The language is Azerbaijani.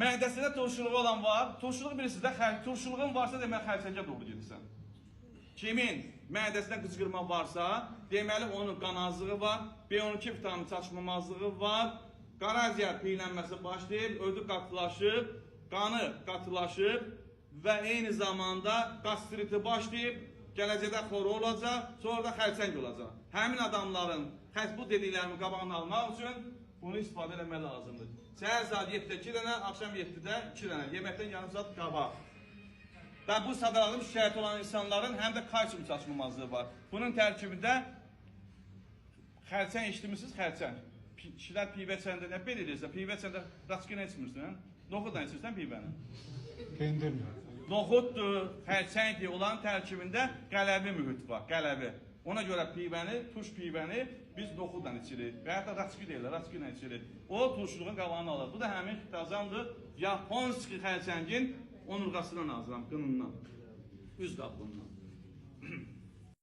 Mədəsində turşuluğu olan var. Turşuluğu bilirsiniz də, turşuluğun varsa demək xərçəngə doğru gedirsən. Kimin mədəsində qıcqırma varsa, deməli onun qan azlığı var, B12 vitamini çatışmamazlığı var, qaraciyər piylənməsi başlayıb, ödü qatılaşıb, qanı qatılaşıb və eyni zamanda qastriti başlayıb, gələcəkdə xoru olacaq, sonra da xərçəng olacaq. Həmin adamların bu dediklərimi qabağını almaq üçün bunu istifadə eləmək lazımdır. Səhər saat 7-də 2 dənə, axşam 7-də 2 dənə, yeməkdən yarım saat qabaq. Və bu sadaladığım şikayəti olan insanların həm də kalsium çatışmamazlığı var. Bunun tərkibində xərçəng içdirmisiniz, xərçəng. Kişilər pivə içəndə nə belə edirsən? Pivə içəndə raçkı nə içmirsən? Noxudla içirsən pivəni. Pendirlə. Noxuddur, xərçəngdir, onların tərkibində qələvi mühit var, qələvi. Ona görə pivəni, turş pivəni biz noxudla içirik. Və hətta raçkı deyirlər, raçkı ilə içirik. O turşuluğun qabağını alır. Bu da həmin xitazandır. Yaponski xərçəngin onurğasından hazırlanır, qınından, üz qabığından.